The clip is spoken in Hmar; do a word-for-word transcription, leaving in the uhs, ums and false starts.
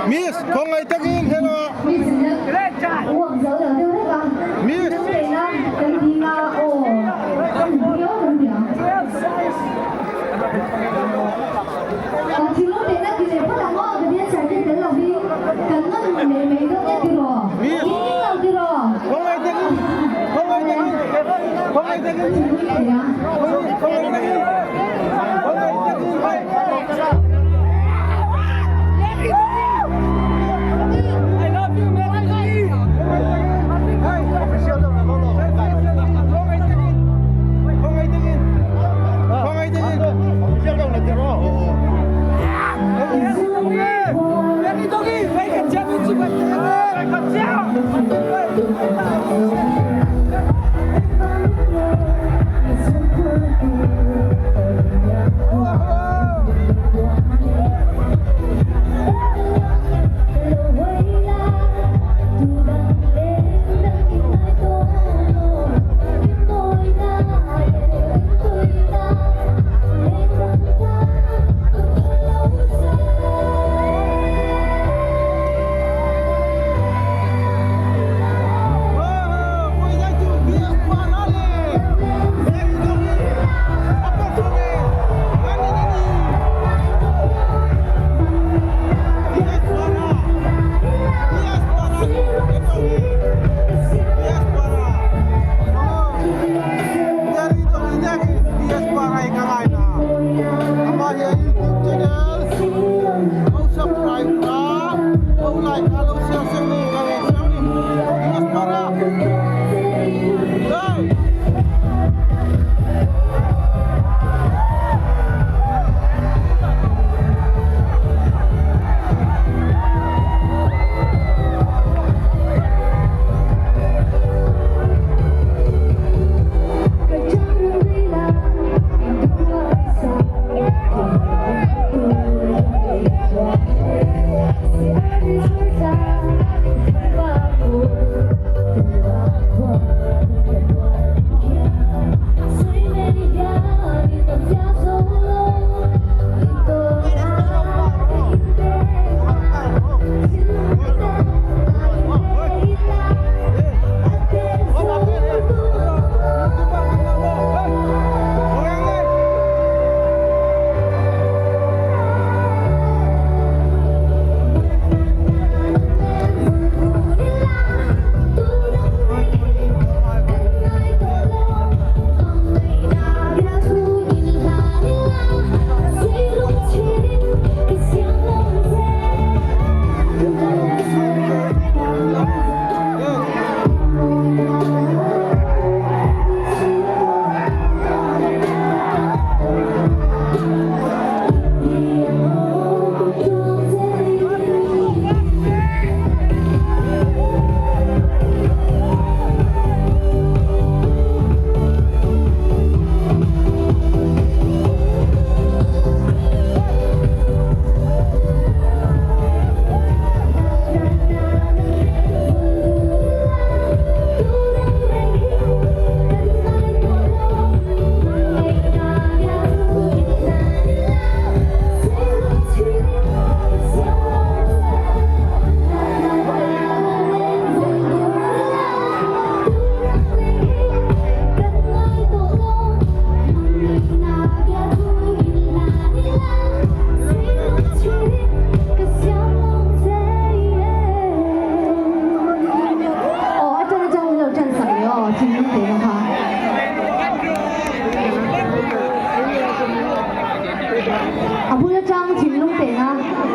Miss, khawngaih takin, hello. Miss, uang zo lo deu rek a. Miss. Kan ding a, aw. Kan ding a, kan ding a. Kan thil lo te na ti le pa ta mo, ka dia sa te tel lo hi. Kan ngan me me do te ti ro. Miss. Ti lo ti ro. Khawngaih takin. Khawngaih takin. Khawngaih takin. Khawngaih takin. Aw, a ṭan a ṭan lo ṭan sak le aw, thil lo te lo kha.